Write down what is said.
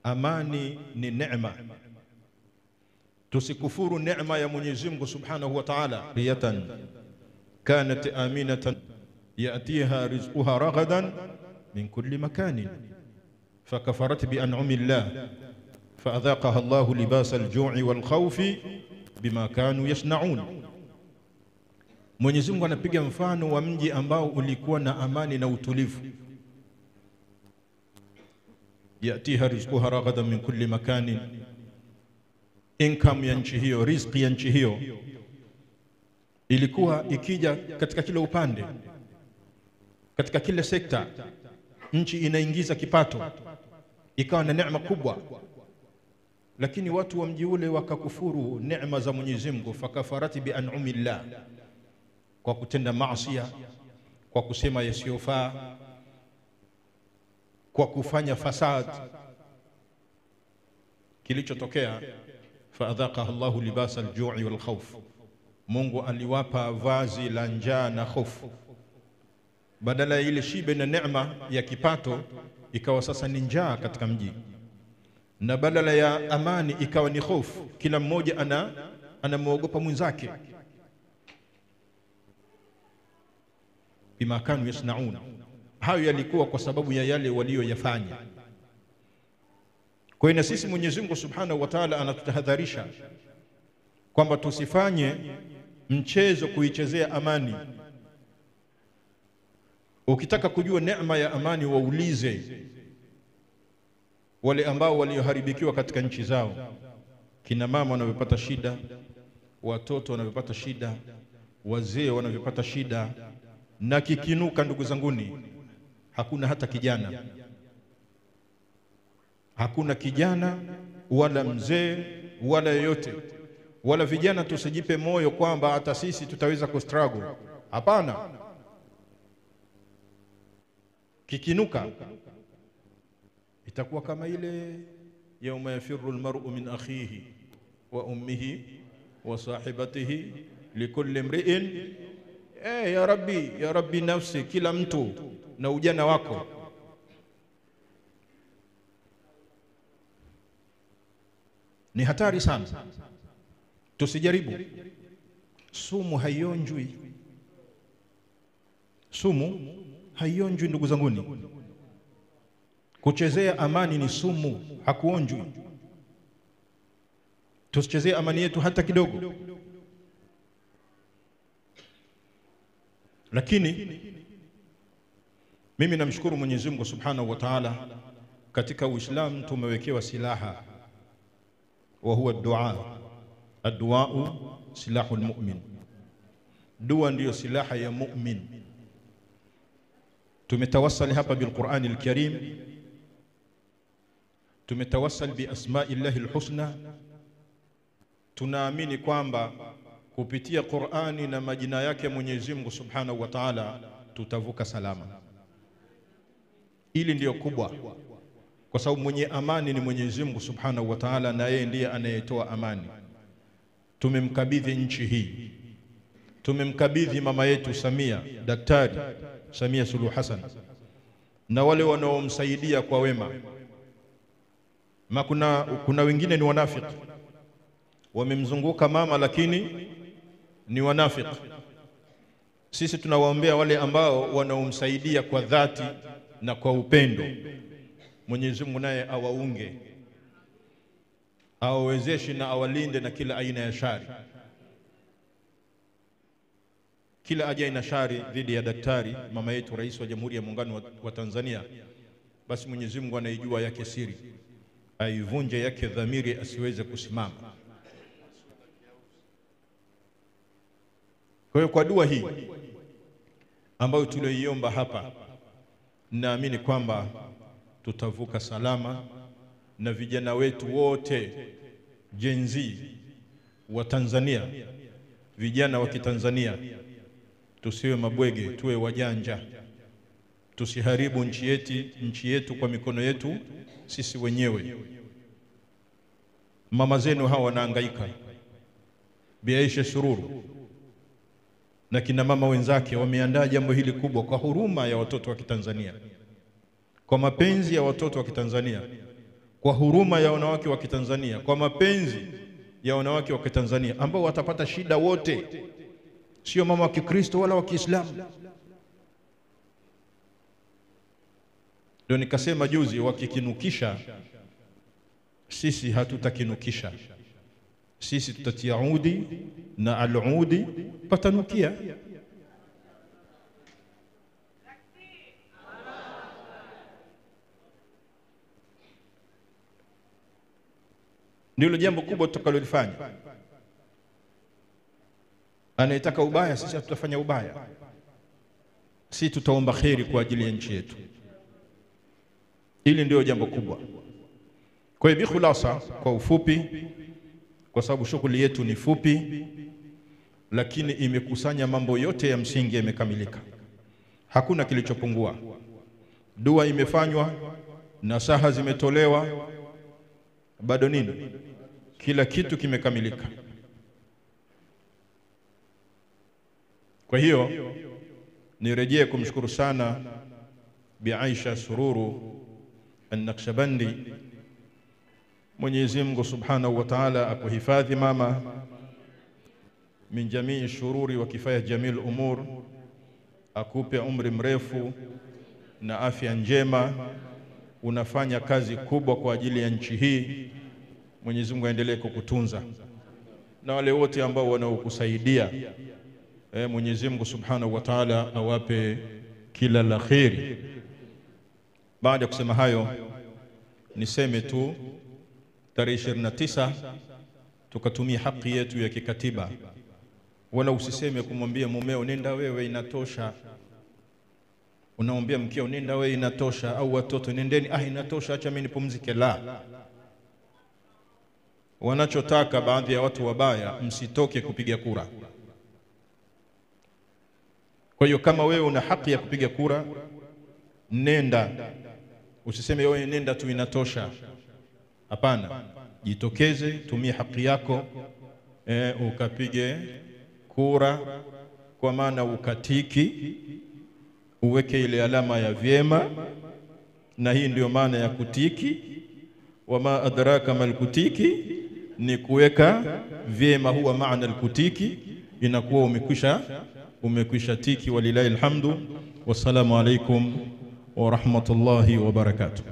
Amani ni neema, tusikufuru neema ya Mwenyezi Mungu Subhanahu wa Ta'ala. Riyatan kanat aminatan yatiha rizquha ragadan min kulli makanin fakafarat bi an'ami llah faadhaqaha Allahu libasa al-ju'i wal khawfi bima kanu yasna'un. Mwenyezi Mungu anapiga mfano wa mji ambao ulikuwa na amani na utulivu. Yatiha rizquha ragadan min kulli makanin, income ya nchi hiyo, riziki ya nchi hiyo ilikuwa ikija katika kila upande, katika kila sekta, nchi inaingiza kipato, ikawa na neema kubwa. Lakini watu wa mji ule wakakufuru neema za Mwenyezi Mungu, fakafarati bi an'amillah, kwa kutenda maasi, kwa kusema yasiyofaa, kwa kufanya fasad. Kilichotokea, faadhaqaha Allahu libasa al-ju'i wal khawf, Mungu aliwapa vazi la njaa na hofu. Badala ya ile shibe na neema ya kipato, ikawa sasa ni njaa katika mji, na badala ya amani ikawa ni hofu, kila mmoja anamuogopa mwenzake. Bima kanu yasnaun, hayo yalikuwa kwa sababu ya yale walioyafanya. Kwa hiyo na sisi Mwenyezi Mungu Subhanahu wa Ta'ala anatutahadharisha kwamba tusifanye mchezo kuichezea amani. Ukitaka kujua neema ya amani, waulize wale ambao walioharibikiwa katika nchi zao, kina mama wanavyopata shida, watoto wanavyopata shida, wazee wanavyopata shida. Na kikinuka, ndugu zanguni, hakuna hata kijana, hakuna kijana wala mzee wala yoyote, wala vijana. Tusijipe moyo kwamba hata sisi tutaweza kustruggle. Hapana. Kikinuka itakuwa kama ile yauma yafiru almar'u min akhihi wa ummihi wa sahibatihi likulli imri'in. Ya Rabbi, ya Rabbi nafsi, kila mtu na ujana wako. Ni hatari sana, tusijaribu. Sumu haionjwi, sumu haionjwi ndugu zanguni. Kuchezea amani ni sumu, hakuonjwi. Tusichezee amani yetu hata kidogo. Lakini mimi namshukuru Mwenyezi Mungu Subhanahu wa Ta'ala, katika Uislamu tumewekewa silaha, wa huwa dua. Ad-du'a silahul mu'min, dua ndiyo silaha ya mu'min. Tumetawassal hapa bil Qur'an al-Karim, tumetawassal bi asma'illahi al-husna. Tunaamini kwamba kupitia Qur'ani na majina yake Mwenyezi Mungu Subhanahu wa Ta'ala tutavuka salama. Ili ndiyo kubwa, kwa sababu mwenye amani ni Mwenyezi Mungu Subhanahu wa Ta'ala, na yeye ndiye anayetoa amani. Tumemkabidhi nchi hii, tumemkabidhi mama yetu Samia, Daktari Samia Suluhu Hassan, na wale wanaomsaidia kwa wema. Ma kuna wengine ni wanafiki, wamemzunguka mama lakini ni wanafiki. Sisi tunawaombea wale ambao wanaomsaidia kwa dhati na kwa upendo, Mwenyezi Mungu naye awaunge, awawezeshe na awalinde na kila aina ya shari, kila aina ya shari dhidi ya daktari mama yetu Rais wa Jamhuri ya Muungano wa Tanzania. Basi Mwenyezi Mungu anaijua yake siri, aivunje yake dhamiri asiweze kusimama. Kwa hiyo kwa dua hii ambayo tulioiomba hapa, naamini kwamba tutavuka salama, na vijana wetu wote Gen Z wa Tanzania, vijana wa Kitanzania, tusiwe mabwege, tuwe wajanja. Tusiharibu nchi yetu kwa mikono yetu sisi wenyewe. Mama zenu hawa wanahangaika, Bi Aisha Sururu na kina mama wenzake wameandaa jambo hili kubwa kwa huruma ya watoto wa Kitanzania, kwa mapenzi ya watoto wa Kitanzania. kwa huruma ya wanawake wa Kitanzania, kwa mapenzi ya wanawake wa Kitanzania ambao watapata shida wote, sio mama wa Kikristo wala wa Kiislamu. Ndio nikasema juzi, wakikinukisha sisi hatutakinukisha, sisi tutatia udi na aludi patanukia. Ndilo jambo kubwa tutakalolifanya. Anayetaka ubaya, sisi hatutafanya ubaya, sisi tutaomba kheri kwa ajili ya nchi yetu. Hili ndio jambo kubwa. Kwa hiyo bikhulasa, kwa ufupi, kwa sababu shughuli yetu ni fupi, lakini imekusanya mambo yote ya msingi, yamekamilika, hakuna kilichopungua. Dua imefanywa, nasaha zimetolewa, bado nini, kila kitu kimekamilika. Kwa hiyo nirejee kumshukuru sana Bi Aisha Sururu An-Naqshbandi. Mwenyezi Mungu Subhanahu wa Ta'ala akuhifadhi mama min jamii shururi wa kifaya jamil umur, akupe umri mrefu na afya njema. Unafanya kazi kubwa kwa ajili ya nchi hii. Mwenyezi Mungu aendelee kukutunza na wale wote ambao wanaokusaidia. Mwenyezi Mungu Subhanahu wa Ta'ala awape kila la kheri. Baada ya kusema hayo, niseme tu tarehe 29 tukatumia haki yetu ya kikatiba. Wala usiseme kumwambia mumeo nenda wewe inatosha, unaombea mkeo nenda wewe inatosha, au watoto nendeni, inatosha, acha mimi nipumzike. La, wanachotaka baadhi ya watu wabaya, msitoke kupiga kura. Kwa hiyo kama wewe una haki ya kupiga kura, nenda. Usiseme wewe nenda tu inatosha. Hapana, jitokeze, tumia haki yako, ukapige kura, kwa maana ukatiki, uweke ile alama ya vyema, na hii ndio maana ya kutiki. Wama adraka malkutiki, ni kuweka vyema, huwa maana alkutiki, inakuwa umekwisha tiki. Walilahi alhamdu, wassalamu alaikum wa rahmatullahi wa barakatuh.